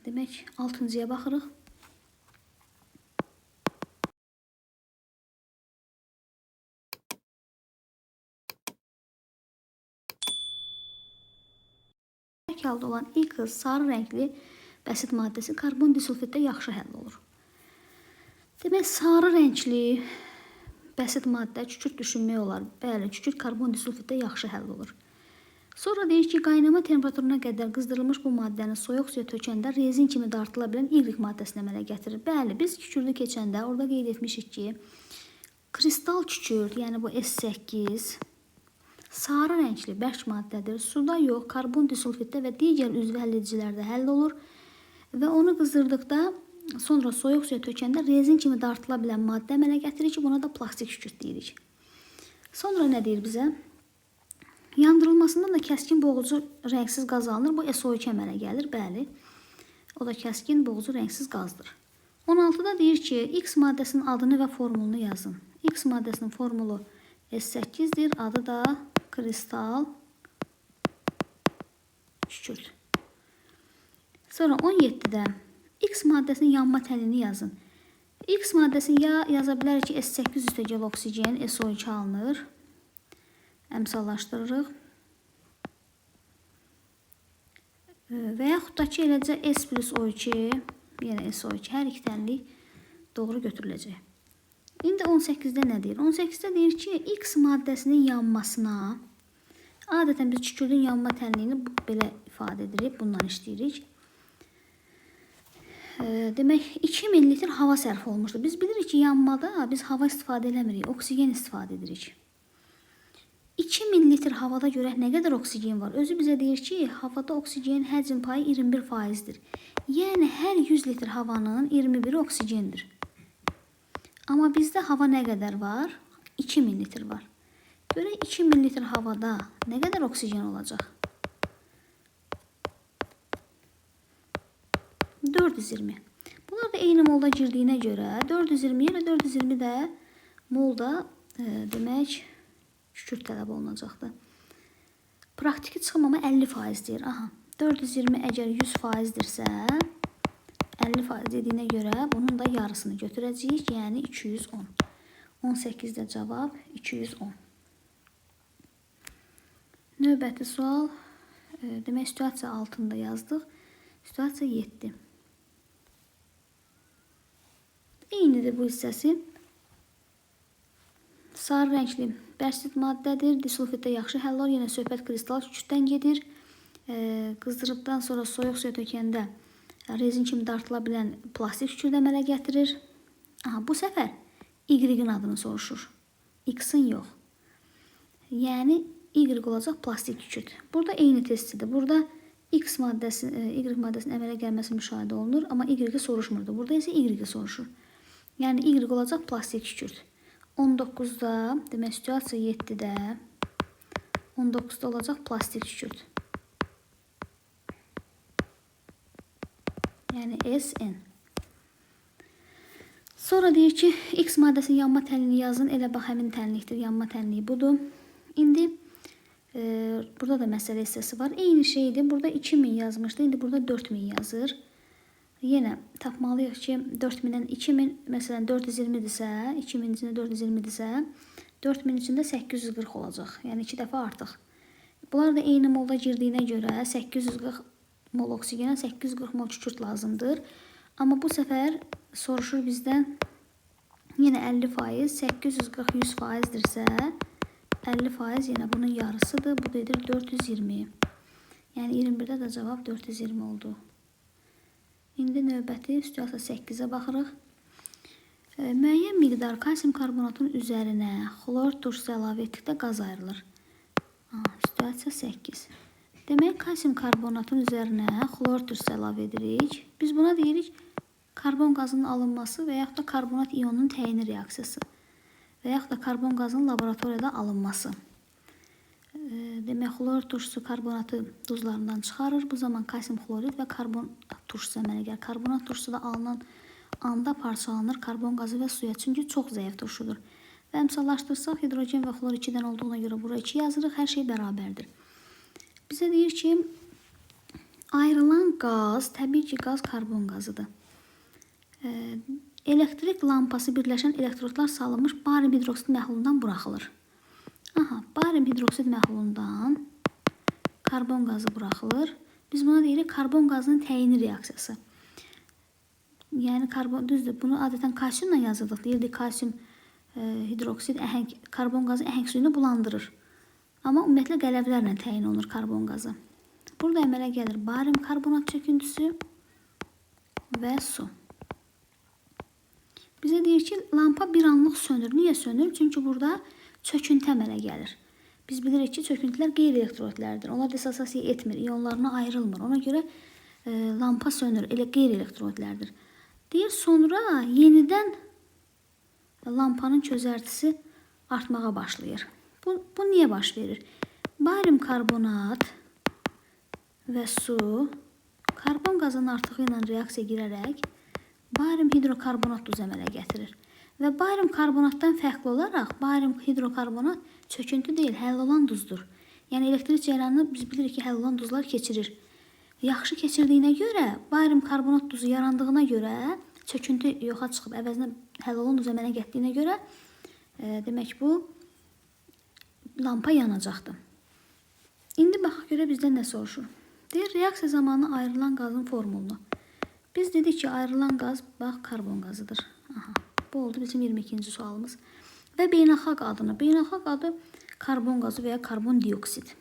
Demək, 6-cıya baxırıq. Halda olan X sarı rəngli bəsit maddəsi karbon disulfiddə yaxşı həll olur. Demək, sarı rəngli bəsit maddə kükürt düşünmək olar. Bəli, kükürt karbon disulfiddə yaxşı həll olur. Sonra deyir ki, qaynama temperaturuna qədər qızdırılmış bu maddəni soyuq suya tökəndə rezin kimi dartıla bilən Y maddəsini əmələ gətirir. Bəli, biz kükürdü keçəndə orada qeyd etmişik ki, kristal kükürt, yəni bu S8 sarı rəngli bərk maddədir. Suda yox, karbon disulfiddə və digər üzvü həll edicilərdə həll olur və onu qızdırdıqda sonra soyuq suya tökəndə rezin kimi dartıla bilən maddə əmələ gətirir ki, buna da plastik kükürt deyirik. Sonra nə deyir bizə? Yandırılmasından da kəskin boğucu rəngsiz qaz alınır. Bu SO2 əmələ gəlir. Bəli. O da kəskin boğucu rəngsiz qazdır. 16-da deyir ki, X maddəsinin adını və formulunu yazın. X maddəsinin formulu S8-dir. Adı da kristal kükürt. Sonra 17-də X maddəsinin yanma təlini yazın. X maddəsini ya yaza bilərik ki, S8 üstəgəl oksigen, SO2 alınır. Əmsallaşdırırıq. Və yaxud da ki, eləcə S plus O2, yenə SO2, hər iki tənlik doğru götürüləcək. İndi 18-də nə deyir? 18-də deyir ki, X maddəsinin yanmasına, adətən biz kükürdün yanma tənliyini belə ifadə edirik, bundan işləyirik. Demək, 2000 litr hava sərf olmuşdur. Biz bilirik ki, yanmada biz hava istifadə eləmirik, oksigen istifadə edirik. 2000 litr havada görək nə qədər oksigen var? Özü bizə deyir ki, havada oksigenin həcm payı 21%-dir. Yəni, hər 100 litr havanın 21-i oksigendir. Amma bizdə hava nə qədər var? 2000 litr var. Görək 2000 litr havada nə qədər oksigen olacaq? 420. Bunlar da eyni molda girdiyinə görə 420 ilə 420 də molda demək kükürt tələb olunacaqdır. Praktiki çıxım amma 50% deyir. Aha, 420 əgər 100%dirsə, 50% dediyinə görə bunun da yarısını götürəcəyik, yəni 210. 18-də cavab 210. Növbəti sual, demək situasiya altında yazdıq. Situasiya 7. Eynidir bu hissəsi. Sarı rəngli bəsit maddədir. Disulfiddə yaxşı həll olur. Yenə söhbət kristal kükürddən gedir. Qızdırıbdan sonra soyuq suya tökəndə rezin kimi dartıla bilən plastik kükürt əmələ gətirir. Aha, bu səfər Y-in adını soruşur. X-in yox. Yəni Y olacaq plastik kükürt. Burada eyni testidir. Burada X maddəsi, Y maddəsinin əmələ gəlməsi müşahidə olunur, amma Y-i soruşmurdu. Burada isə Y-i soruşur. Yəni Y olacaq plastik kükürt. 19-da, demək situasiya 7-də 19-da olacaq plastik kükürt. Yəni SN. Sonra deyir ki, X maddəsinin yanma tənliyini yazın. Elə bax, həmin tənlikdir. Yanma tənliyi budur. İndi burada da məsələ hissəsi var. Eyni şeydir. Burada 2000 yazmışdı. İndi burada 4000 yazır. Yenə tapmalıyıq ki, 4000-dən 2000, məsələn 420-dirsə, 2000 içində 420-dirsə, 4000 içində 840 olacaq. Yəni 2 dəfə artıq. Bunlar da eyni molda girdiyinə görə 840 mol oksigenə 840 mol kükürt lazımdır. Amma bu səfər soruşur bizdən yenə 50%, 840 100%dirsə, 50% yenə bunun yarısıdır. Bu da edir 420. Yəni 21-də də cavab 420 oldu. İndi növbəti situasiya 8-ə baxırıq. Müəyyən miqdar kalsium karbonatın üzərinə xlor turşusu əlavə etdikdə qaz ayrılır. Situasiya 8. Demək, kalsium karbonatın üzərinə xlor turşusu əlavə edirik. Biz buna deyirik karbon qazının alınması və yaxud da karbonat ionunun təyini reaksiyası və yaxud da karbon qazının laboratoriyada alınması. Demək, xlor turşusu karbonatı duzlarından çıxarır. Bu zaman kalsium xlorid və karbonat turşusu əmələ gəlir. Karbonat turşusu da alınan anda parçalanır karbon qazı və suya. Çünki çox zəif turşudur. Və əmsallaşdırsaq, hidrogen və xlor 2-dən olduğuna görə bura 2 yazırıq. Hər şey bərabərdir. Bizə deyir ki, Ayrılan qaz, təbii ki, qaz karbon qazıdır. Elektrik lampası birləşən elektrodlar salınmış barium hidroksid məhlulundan buraxılır. Aha, barium hidroksid məhlulundan karbon qazı buraxılır. Biz buna deyirik karbon qazının təyini reaksiyası. Yəni karbon, düzdür, bunu adətən kalsiumla yazırdıq. Deyirdik kalsium hidroksid əhəng, karbon qazı əhəng suyunu bulandırır. Amma ümumiyyətlə qələvlərlə təyin olunur karbon qazı. Burada əmələ gəlir barium karbonat çöküntüsü və su. Bizə deyir ki, lampa bir anlıq sönür. Niyə sönür? Çünki burada çöküntü əmələ gəlir. Biz bilirik ki, çöküntülər qeyri-elektrolitlərdir. Onlar dissosiasiya etmir, ionlarına ayrılmır. Ona görə lampa sönür, elə qeyri-elektrolitlərdir. Deyir, sonra yenidən lampanın çözərtisi artmağa başlayır. Bu niyə baş verir? Barium karbonat və su karbon qazının artığı ilə reaksiya girərək barium hidrokarbonat duzu əmələ gətirir. Və barium karbonatdan fərqli olaraq barium hidrokarbonat çöküntü deyil, həll olan duzdur. Yəni elektrik cərəyanını biz bilirik ki, həll olan duzlar keçirir. Yaxşı keçirdiyinə görə, barium karbonat duzu yarandığına görə, çöküntü yoxa çıxıb əvəzinə həll olan duz əmələ gətirdiyinə görə, demək bu lampa yanacaqdır. İndi baxaq görə bizdən nə soruşur. Deyir, reaksiya zamanı ayrılan qazın formulunu. Biz dedik ki, ayrılan qaz, bax, karbon qazıdır. Aha, bu oldu bizim 22-ci sualımız. Və beynəlxalq adını. Beynəlxalq adı karbon qazı və ya karbon dioksid.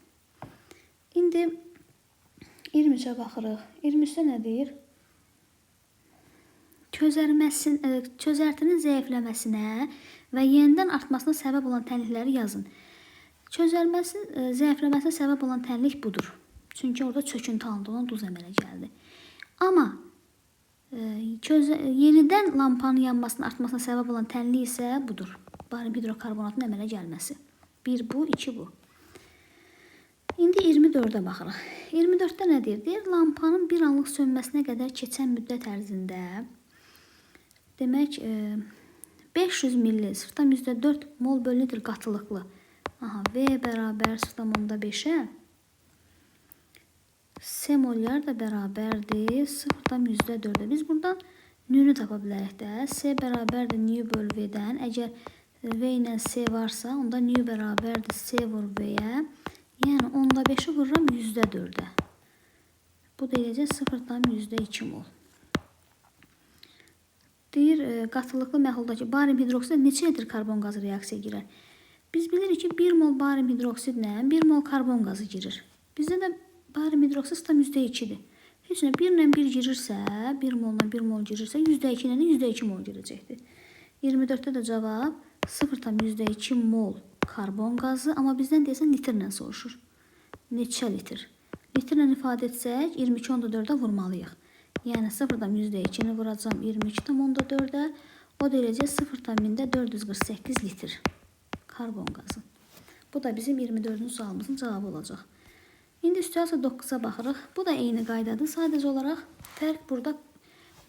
İndi 23-ə baxırıq. 23-də nə deyir? Çözərtinin zəifləməsinə və yenidən artmasına səbəb olan tənlikləri yazın. Zəifləməsinə səbəb olan tənlik budur. Çünki orada çöküntü alındı, ona duz əmələ gəldi. Amma yenidən lampanın yanmasının artmasına səbəb olan tənlik isə budur. Barium hidrokarbonatın əmələ gəlməsi. 1 bu, 2 bu. İndi 24-ə baxırıq. 24-də nə deyir? Deyir, lampanın bir anlıq sönməsinə qədər keçən müddət ərzində, demək, 500 milli 0,4 mol bölü litr qatılıqlı. Aha, V bərabər 0,5-ə S molyar da bərabərdir 0,4-ə. Biz buradan nü-nü tapa bilərik də. S bərabərdir nü böl V-dən. Əgər V ilə S varsa, onda nü bərabərdir S vur V-yə. Yəni, 0,5-i vururam 4%-ə. Bu da eləcək 0,2 mol. Deyir, qatılıqlı məhluldakı barium hidroksidlə neçə litr karbon qazı reaksiyaya girər? Biz bilirik ki, 1 mol barium hidroksidlə 1 mol karbon qazı girir. Bizdə də barium hidroksid 0,2-dir. Heç nə, 1 ilə 1 girirsə, 1 molla 1 mol girirsə, 2% ilə də 2% mol girəcəkdir. 24-də də cavab 0,2 mol karbon qazı, amma bizdən deyəsən litrlə soruşur. Neçə litr? Litrlə ifadə etsək, 22,4-ə vurmalıyıq. Yəni 0,2-ni vuracam 22,4-ə, o da eləcək 0,448 litr karbon qazı. Bu da bizim 24-cü sualımızın cavabı olacaq. İndi üstəsə 9-a baxırıq. Bu da eyni qaydadır. Sadəcə olaraq fərq burada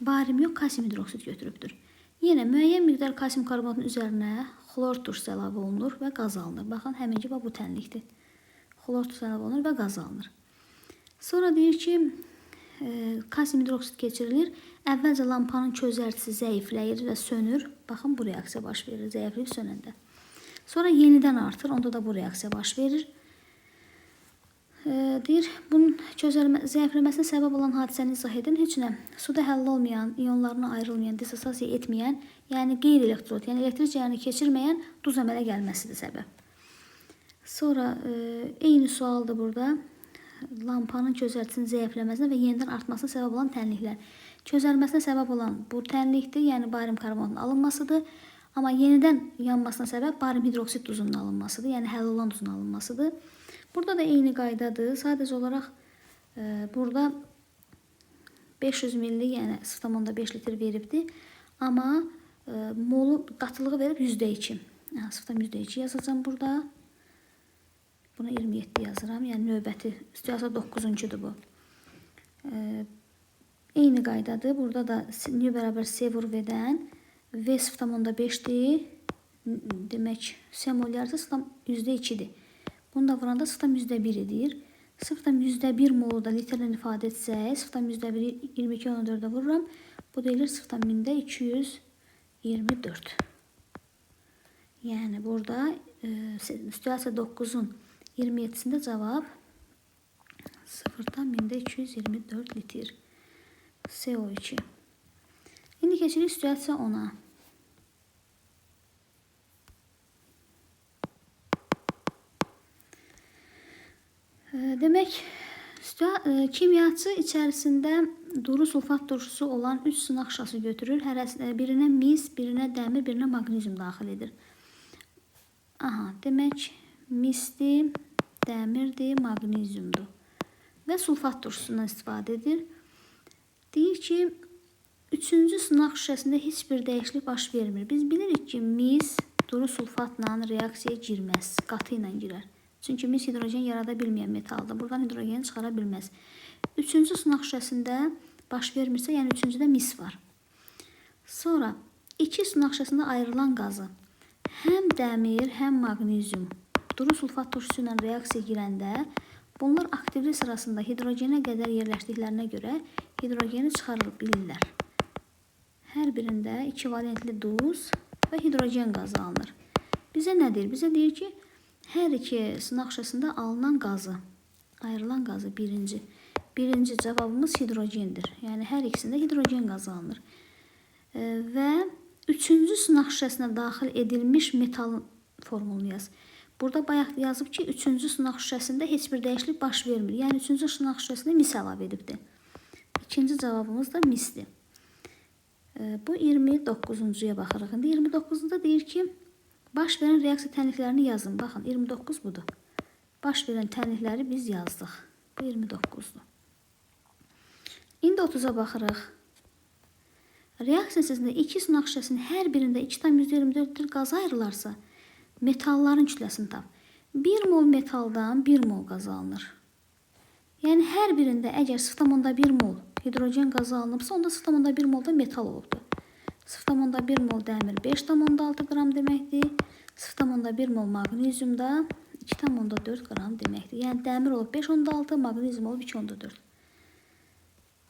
barium yox, kalsium hidroksid götürübdür. Yenə müəyyən miqdar kalsium karbonatın üzərinə xlor turşusu əlavə olunur və qaz alınır. Baxın, həminki bu tənlikdir. Xlor turşusu əlavə olunur və qaz alınır. Sonra deyir ki, kalsium hidroksid keçirilir. Əvvəlcə lampanın çözərtisi zəifləyir və sönür. Baxın, bu reaksiya baş verir, zəifləyib sönəndə. Sonra yenidən artır, onda da bu reaksiya baş verir. Deyir, bunun zəifləməsinə səbəb olan hadisəni izah edin. Heç nə, suda həll olmayan, ionlarına ayrılmayan, dissosiasiya etməyən, yəni qeyri-elektrod, yəni elektrik cərəyanı keçirməyən duz əmələ gəlməsidir səbəb. Sonra eyni sualdır burada. Lampanın çözərtisinin zəifləməsinə və yenidən artmasına səbəb olan tənliklər. Çözərməsinə səbəb olan bu tənlikdir, yəni barium karbonatın alınmasıdır. Amma yenidən yanmasına səbəb barium hidroksid duzunun alınmasıdır, yəni həll olan duzun alınmasıdır. Burada da eyni qaydadır. Sadəcə olaraq burada 500 milli, yəni 0,5 litr veribdir. Amma molu qatılığı verib %2. 0,2 yazacağam burada. Buna 27 yazıram. Yəni növbəti, üstəsə 9-uncudur bu. Eyni qaydadır. Burada da nü bərabər S vur V-dən. V 0,5-dir. Demək, S molyarsa 0,2-dir. Bunu da vuranda 0,1 edir. 0,1 molu da litrlə ifadə etsək, 0,1-i 22,4-ə vururam. Bu da eləyir 0,224. Yəni burada situasiya 9-un 27-sində cavab 0,224 litr CO2. İndi keçirik situasiya 10-a. Demək, kimyaçı içərisində duru sulfat turşusu olan 3 sınaq şüşəsi götürür. Birinə mis, birinə dəmir, birinə maqnezium daxil edir. Aha, demək, misdir, dəmirdir, maqneziumdur. Və sulfat turşusundan istifadə edir. Deyir ki, 3-cü sınaq şüşəsində heç bir dəyişiklik baş vermir. Biz bilirik ki, mis duru sulfatla reaksiyaya girməz, qatı ilə girər. Çünki mis hidrogen yarada bilməyən metaldır. Buradan hidrogeni çıxara bilməz. 3-cü sınaq şüşəsində baş vermirsə, yəni 3-cüdə mis var. Sonra 2 sınaq şüşəsində ayrılan qazı həm dəmir, həm maqnezium duru sulfat turşusu ilə reaksiya girəndə bunlar aktivlik sırasında hidrogenə qədər yerləşdiklərinə görə hidrogeni çıxarır bilirlər. Hər birində 2 valentli duz və hidrogen qazı alınır. Bizə nə deyir? Bizə deyir ki, hər iki sınaq şüşəsində alınan qazı, ayrılan qazı birinci. Birinci cavabımız hidrogendir. Yəni hər ikisində hidrogen qazı alınır. Və üçüncü sınaq şüşəsinə daxil edilmiş metalın formulunu yaz. Burada bayaq yazıb ki, üçüncü sınaq şüşəsində heç bir dəyişiklik baş vermir. Yəni üçüncü sınaq şüşəsinə mis əlavə edibdir. İkinci cavabımız da misdir. Bu 29-cuya baxırıq. İndi 29-da deyir ki, baş verən reaksiya tənliklərini yazın. Baxın, 29 budur. Baş verən tənlikləri biz yazdıq. Bu 29-dur. İndi 30-a baxırıq. Reaksiya hissəsində 2 sınaq şüşəsinin hər birində 2,24 litr qaz ayrılarsa, metalların kütləsini tap. 1 mol metaldan 1 mol qaz alınır. Yəni hər birində əgər 0,1 mol hidrogen qazı alınıbsa, onda 0,1 mol da metal olubdur. 0,1 mol dəmir 5,6 qram deməkdir. 0,1 mol maqnezium da 2,4 qram deməkdir. Yəni dəmir olub 5,6, maqnezium olub 2,4.